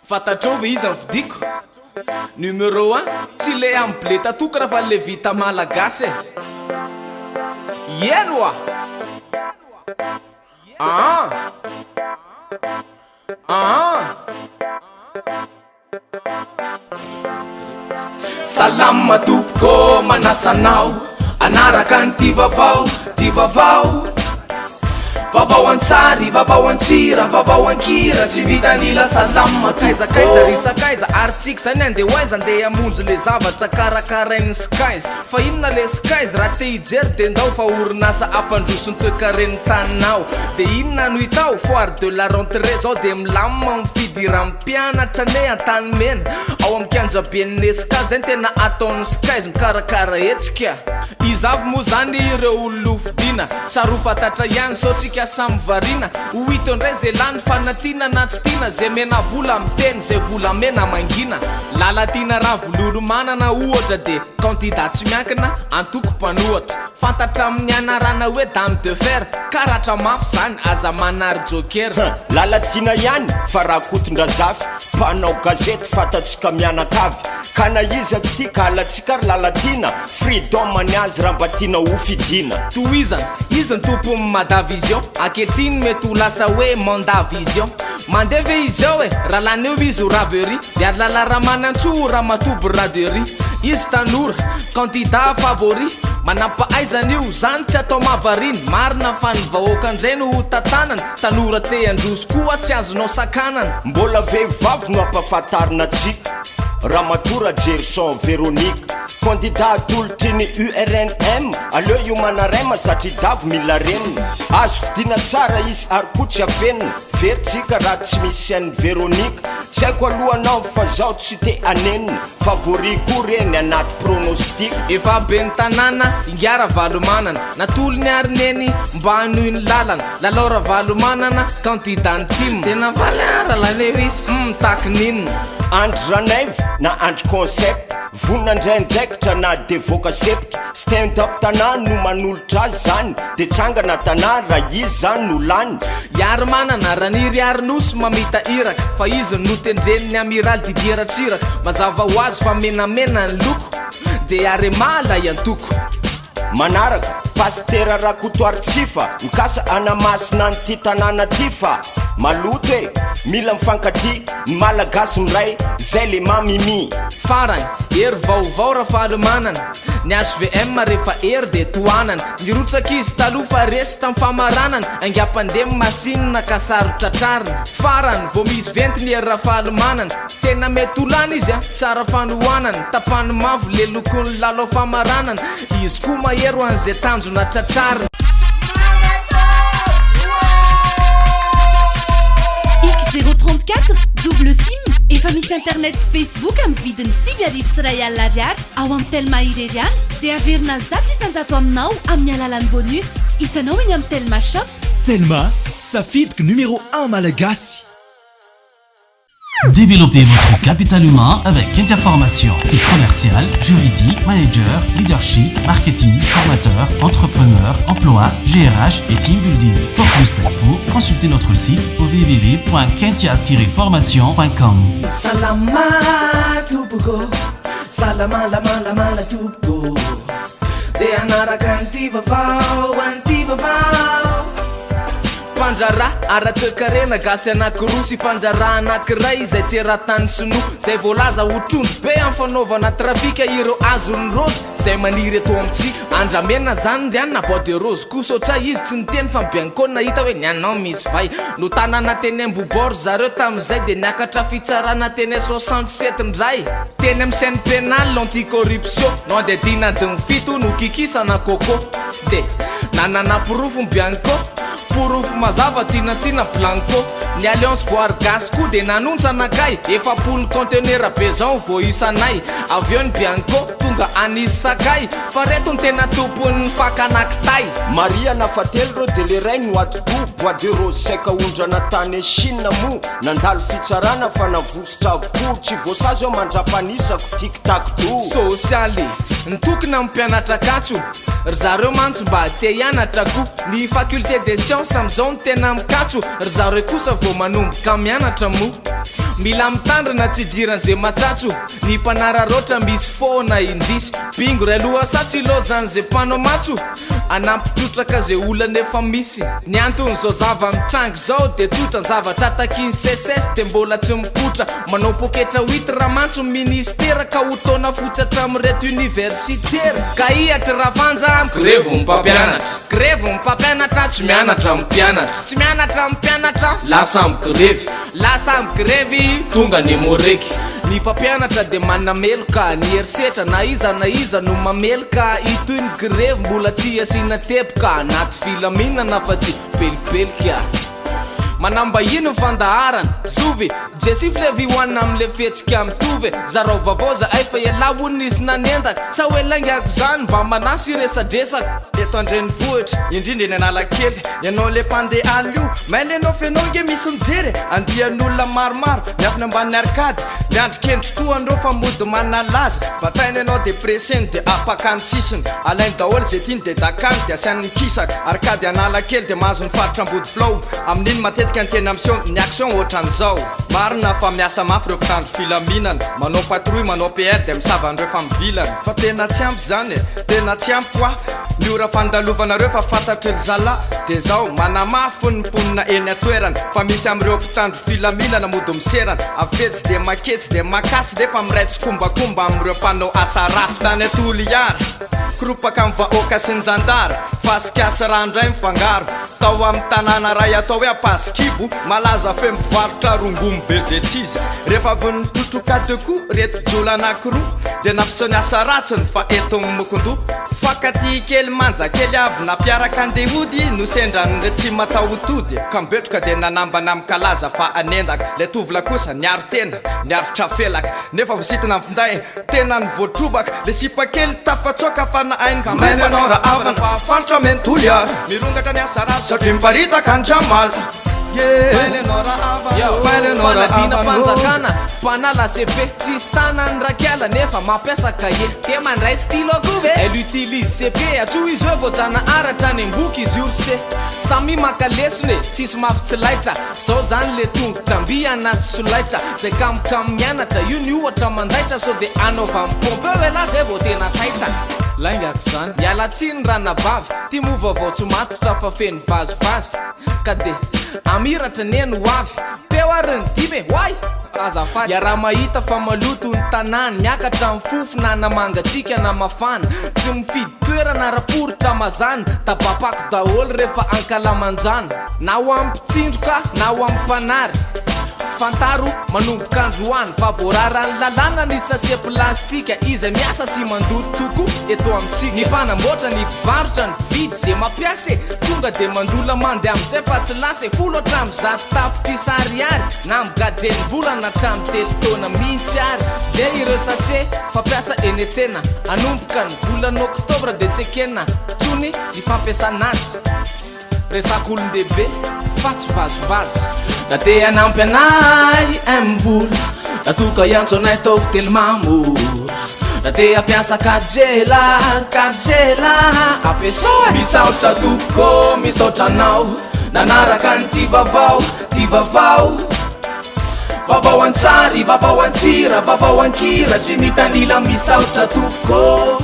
Fantatrao ve iza ny fidiko? Numéro un, tsy le amin'ny bileta tokana fa le vita malagasy e! Ieny oa! Aa! Aa! Salama tompoko manasa anao anaraka an'ity vaovao ty vaovao Vaovao an-tsary, vaovao an-tsira, vaovao an-kira tsy vitan'ila salama Kaiza kaiza ry sakaiza ary tsika zany andeha ho aiza andeha hamonjy le zavatra karakarain'ny skies Fa inona le skies raha te hijery de ndao fa orinasa hampandroso ny toekaren'ny taninao De inona no hita ao foire de la rentrée zao de milamina ny fidiran'ny Mpianatra anie Antanimena, ao amin'ny kianjaben'ny Esca, zay no tena ataon'ny Skies mikarakara hetsika. Iza avy moa zany ireo olona hofidiana? Tsara ho fantatra ihany sao tsika samy variana. Ho hita eo indray zay lany fa na tiana na tsy tiana, zay mena vola miteny, zay volamena mangina. Lalatiana Ravololomanana ohatra dia kandida tsy miankina, antoko mpanohatra. Fantatra amin'ny anarana hoe dame de fer, karatra mafy zany, aza manary joker. Huh, Lalatiana ihany fa Rakotondrazafy mpanao gazety fantatsika mianakavy ka na iza tsy tia ka halantsika ry Lalatiana, freedom ny azy raha mba tiana ho fidiana. Tohizana, izy no tompon'ny Mada Vision, ankehitriny mety ho lasa hoe Mandat Vision. Mandeha ve izy ao e? Raha lany eo izy ho raverie, dia ary Lala Ramanantsoa ho ramatoa braderie. Izy tanora, candidat favori, manampahaizana io, zany tsy atao mahavariana. Marina fa ny vahoaka indray no ho tantanana, tanora te handroso koa tsy azonao sakanana. Mbola vehivavy no ampahafantarina antsika, Ramatoa Rajerison Véronique, candidat atolotry ny URNM, aleo hiomana rem satria Dago mila renina. Azo fidiana tsara izy ary koa tsy afenina. Very tsika raha tsy misy an'i Véronique Tsy haiko aloha anao fa zaho tsy te hanenina Favori koa re ny anaty pronostic. Efa ben'ny tanàna ingahy Ravalomanana Natolony ary neny mba hanohy ny lalana Lalao Ravalomanana candidat ny tim Tena faly an rahalahy Lewis Humm mitaky n'inona. Andry Ranaivo na Andry Concept Vonona handray andraikitra na dia voaka sepotra Stand up Tanà no manolotra azy zany De tsangana Tanà raha izy zany no lany. Iarimanana, Raniry Arinosy mamita iraka fa izy no notendren'ny Amiraly Didier Ratsiraka. Mazava ho azy fa menamena ny loko dia Arema ilay antoko. Manaraka, Pasitera Rakotoaritsifa mikasa hanamasina an'ity tanàna ty fa maloto e! Mila mifankatia ny Malagasy miray zay le mamimi. Farany, Hery vaovao Rafalimanana. Ny hvm rehefa hery dia tohanana. Nirotsaka izy taloha fa resy tamin'ny famaranana. Aingam-pandeha ny masinina ka saro-tratrarina. Farany, vao misy venty ny Hery Rafalimanana. Tena mety ho lany izy a, tsara fanohanana. Tapany mavo le lokon'ny lalao famaranana. Izy koa mahery ho an'izay tanjona tratrarina. X zéro 34, double sim, efa misy internet sy facebook amin'ny vidiny 1900 ariary ao amin'ny Telma irery ihany dia averina 100% aminao amin'ny alalan'ny bonus. Hitanao eny amin'ny Telma Shop. Telma, safidiko numéro un malagasy. Développez votre capital humain avec Kentia Formation. Et commercial, juridique, manager, leadership, marketing, formateur, entrepreneur, emploi, GRH et team building. Pour plus d'infos, consultez notre site au www.kentia-formation.com. Salama tompoko, salama lama lama la tompoko. Te hanaraka an'ity vaovao, an'ity vaovao. Mpandraharaha ara-toekarena gasy anankiroa sy mpandraharaha anankiray izay teratany sinoa izay voalaza ho trondro be amin'ny fanaovana trafika ireo azon'ny raozy izay maniry eto amintsika. Andramena zany ry anona bois de rose koa sao tsa izy tsy niteny fa ny bianco nahita hoe ny anao misy vay. Notanana teny Ambohibao ry zareo tamin'izay dia niakatra fitsarana teny 67 indray. Teny amin'ny chaine pénale anti corruption no andiadiana adin'ny fito nokikisana coco. Dia nanana porofo ny Bianco, porofo mazava tsy nasiana blanco. Ny Alliance Voary Gasy koa dia nanontsana kay, 40 conteneur be zao vao isanay. Avy eo ny Bianco tonga any Sakay, fa reto no tena tompon'ny fakana kitay. Marihana fa telo reo de le ray no atidoha, bois de rose saika ondrana tany Chine moa nandalo fitsarana fa navositra avokoa, tsy voasazy aho mandrapanisako tic tac do. Sosialy, nitokona ny mpianatra Ankatso. Ry zareo mantsy mba te hianatra ko. Ny faculté des sciences amizao no tena mikatso, ry zareo kosa vao manomboka mianatra moa. Mila mitandrina tsy idiran'ze matsatso. Ny mpanararaotra misy foana indrisy. Bingo ray loha sa tsy lozan'ze mpanao matso. Hanampy trotraka ze olana efa misy. Ny anton'izao zava-mitranga izao dia tsotra, ny zavatra takian'ny seces dia mbola tsy mipoitra. Manao poketra huitre mantsy ny ministera ka ho taona fotsy hatramin'ireto universitera. Ka hihatry Rafanja amiko. Grevy ny mpampianatra. Grevy ny mpampianatra. Tsy mianatra ny mpianatra. Tsy mianatra ny mpianatra. Lasa migrevy. Lasa migrevy. Tonga ny Emmo-Reg. Ny mpampianatra dia manameloka ny herisetra na iza na iza no mamelka itoy ny grevy mbola tsy asiana teboka anaty filaminana fa tsy pelipelika. Manam-bahiny ny fandaharana. Zovy, Jessie Flevy hoanina amin'le fihetsika mitovy e! Zarao vaovao zahay fa ialahy hono nisy nanendaka sa hoe laingako zany mba manasy hiresadresaka. Eto andrenivohitra, indrindra eny Analakely, ianao le mpandeha alina io, mail ianao f'enao nge misy mijery e, andian'olona maromaro, miafina ambanin'ny arcade, miandry kendry toa an'ireo fa mody manalaza, bataina ianao de presseny de apakany sisiny, alainy daholo ze tiany de dakany de asainy mikisaka, arcade Analakely de mahazo ny faritra Ambodifilao, amin'iny matetika ny tena miseho ny action ohatran'izao. Marina fa miasa mafy ireo mpitandro filaminana, manao patrouille, manao PR dia misava an'ireo fa mivilana. Fa tena tsy ampy izany e, tena tsy ampy hoa ny ora fandalovanareo fa fantatry ry zalahy. Dia zao, manamafy ny mponina eny an-toerana fa misy amin'ireo mpitandro filaminana mody miserana, avy etsy dia maketsy dia makatsy nefa miray tsikombakomba amin'ireo mpanao asa ratsy. Tany Toliara, koropaka amin'ny vahoaka sy ny zandary, fasika sy rano indray mifangaro. Tao amin'ny tanàna iray atao hoe Ampasikibo, malaza feno mpivarotra rongony be ze tsy izy. Rehefa avy nitrotroka de coups reto jiolahy anankiroa, dia nampiseho ny asa ratsiny fa eto Mokondoha. Mpifankatia kely manja kely avy nampiaraka andeha hody no sendran'ireo tsy mataho-tody, ka mibetroka dia nanambana mikalaza fa hanendaka. Ilay tovolahy kosa niaro tena, niaro trafelaka, nefa voasintona ny finday. Tena ny voatrobaka le sipa kely tafatsoaka fa nahay ny Ka mailo ianao raha havana fa faritra Mentoliara Mirongatra ny asa ratsy satria miparitaka ny jamal Yeah Mailo ianao raha havana Yo, Mailo ianao raha havana fanadinam-panjakana, mpanala CP, tsisy tanany rakiala nefa mampiasa cahier, de mandray stylo koa ve? Elle utilise CP, atsoy izy hoe voajanahary hatrany am-boky izy io ry se. Samia maka lesona e, tsisy mafy tsy laitra. Zao zany le tongotra mby anaty solaitra Zay kamokamo mianatra, io ny ohatra mandaitra Sao de anaovany pompe eo elah zay vao tena taitra. Laingako zany. Miala tsiny ranabavy, ty moa vaovao tsy matotra fa feno vazivazy Ka de amiratra anie ny ho avy, peo ary ny dimy e, oay! Azafady. Iaraha-mahita fa maloto ny tanàna, miakatra ny fofona na mangatsiaka na mafana Tsy mifidy toerana ara-poritra mazàna, tabapako daholo rehefa ankalamanjana. Na ho amin'ny mpitsindroka na ho amin'ny mpanary, fantaro manomboka androany fa voararan'ny lalàna ny sachet plastika izay miasa sy mandoto tokoa eto amintsika. Ny mpanamboatra, ny mpivarotra, ny mpividy, ze mampiasa e! Tonga dia mandoa lamandy amin'izay fa tsy lasa e! Folo hatramin'ny 100 tapitrisa ariary na migadra enim-bolana hatramin'ny telo taona mihitsy ary dia ireo sachet fampiasa eny an-tsena. Hanomboka ny volana oktobra dia tsy ekena intsony ny fampiasana azy. Resaka olon-dehibe fa tsy vazivazy. Na te hanampy anay MVola, na toa ka hiantso anay taovy telma mora. Na te hampiasa karjela, karjela, ampiasao e! Misaotra tompoko, misaotra anao, nanaraka an'ity vaovao, ty vaovao. Vaovao an-tsary, vaovao an-tsira, vaovao an-kira, tsy mitanila misaotra tompoko.